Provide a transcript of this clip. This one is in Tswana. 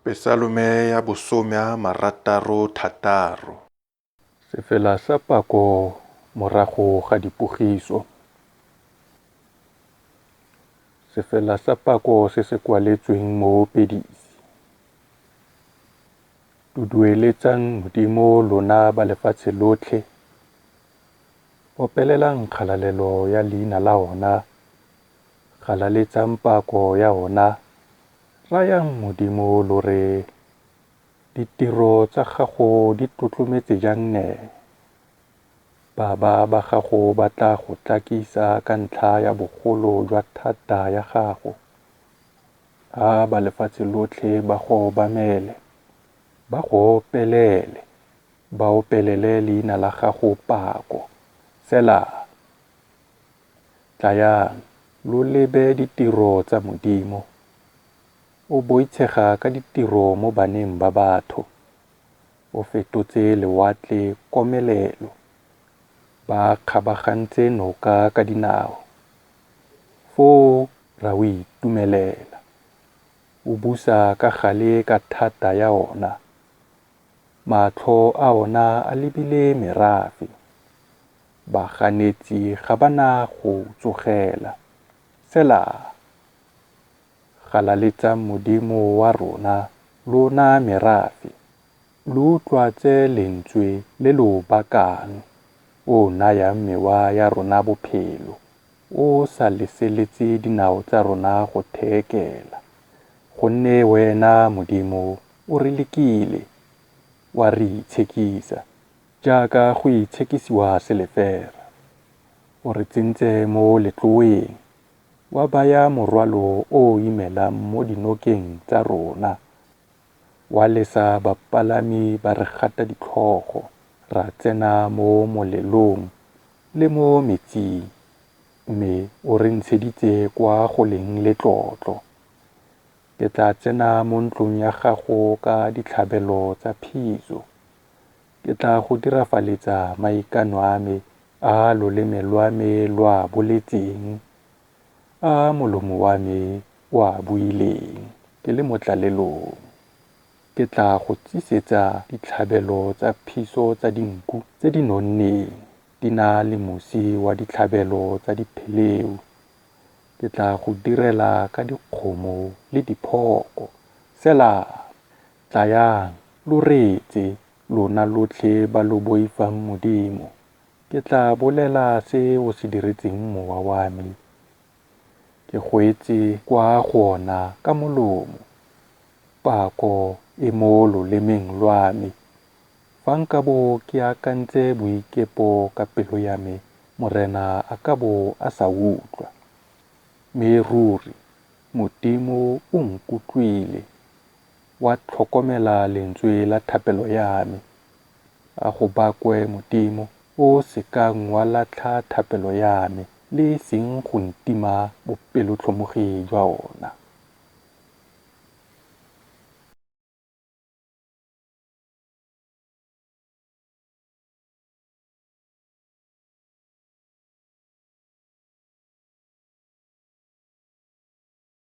Pesalome ya bosome a marataro thataro. Sefela sa pako morago ga dipogiso. Sefela sa pako se se kwaletsweng moopedisi. Dudueletsang Modimo lona ba lefatshe lotlhe, opelelang kgalalelo ya leina la ona, galaletsang pako ya ona, rayang Modimo lo re, Ditiro tsa gago di tlotlometse jang ne! Baba ba gago ba tla go tlakisa ka ntlha ya bogolo jwa thata ya gago. A ba lefatshe lotlhe ba go obamele, ba go opelele, ba opelele leina la gago pako. Sela. Tlayang, lo lebe ditiro tsa Modimo, o boitshega ka ditiro mo baneng ba batho. O fetotse lewatle komelelo, ba kgabagantse noka ka dinao, foo ra o itumelela. O busa ka gale ka thata ya ona, matlho a ona a lebile merafe, baganetsi ga ba na go o tsogela. Sela. Galaletsang Modimo wa rona, lona merafe, lo utlwatse lentswe le le o bakang, o o nayang mewa ya rona bophelo, o sa leseletse dinao tsa rona go theekela. Gonne wena, Modimo, o re lekile, wa re itshekisa, jaaka go itshekisiwa selefera. O re tsentse mo letloweng, wa baya morwalo o o imelang mo dinokeng tsa rona. Wa lesa bapalami ba re gata ditlhogo, ra tsena mo molelong le mo metsing, mme o re ntsheditse kwa go leng letlotlo. Ke tla tsena mo ntlong ya gago ka ditlhabelo tsa phiso, ke tla go dirafaletsa maikano a me a loleme lwa me lo a boletseng, a molomo wa me o a buileng ke le mo tlalelong. Ke tla go tsisetsa ditlhabelo tsa phiso tsa dinku tse di nonneng di na le mosi wa ditlhabelo tsa dipheleu, ke tla go direla ka dikgomo le diphoko. Sela. Tlayang, lo reetse, lona lotlhe ba lo boifang Modimo, ke tla bolela se o se diretseng mowa wa me. Ke goetse kwa go ona ka molomo, pako e mo lolemeng lwa me. Fa nka bo ke akantse boikepo ka pelo ya me, Morena a ka bo a sa utlwa. Mme ruri, Modimo o nkutlwile, wa tlhokomela lentswe la thapelo ya me. A go bakwe Modimo, o o se kang wa latlha thapelo ya me le e seng go ntima bopelotlhomogi jwa ona.